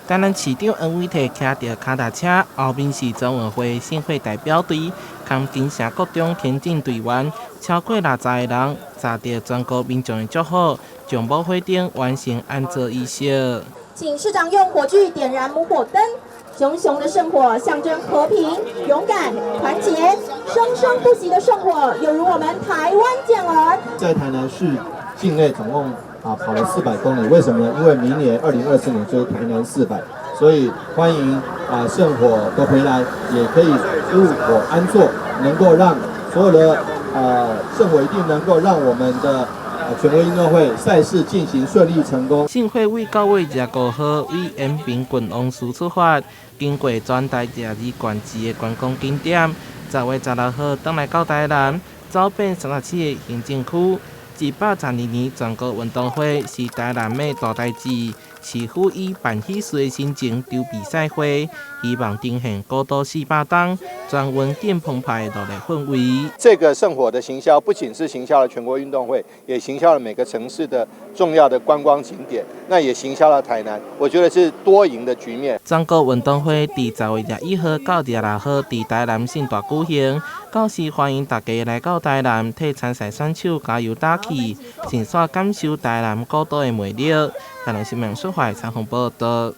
台南市長黃偉哲騎著跤踏車，後面是全運會聖火代表隊，含金城國中田徑隊員，超過60个人，載著全國民眾的祝福，將母火燈完成安座儀式。請市長用火炬點燃母火燈，熊熊的聖火象徵和平、勇敢、團結，生生不息的聖火，猶如我們台灣健兒。在台南市境內總共跑了400公里，為什麼呢？因為明年2024年就是台南四百，所以歡迎聖火的回來，也可以入火安坐，能夠讓所有的聖火一定能夠讓我們的全國運動會賽事進行順利成功。聖火為9月25號為延平郡王祠出發，經過全台22縣市的觀光景點，10月16號轉來到台南，走遍37個行政區。112年全國運動會是台南的大代誌，市府以辦喜事的心情籌備賽會，希望呈現古都400冬全運更澎湃的熱鬧氛圍。這個聖火的行銷不僅是行銷了全國運動會，也行銷了每個城市的重要的觀光景點，那也行銷了台南，我覺得是多贏的局面。全國運動會佇10月21號到26號佇台南盛大舉行，到時歡迎大家來到台南替參賽選手加油打氣，親身感受台南古都的魅力。台南新聞蘇懷採訪報道。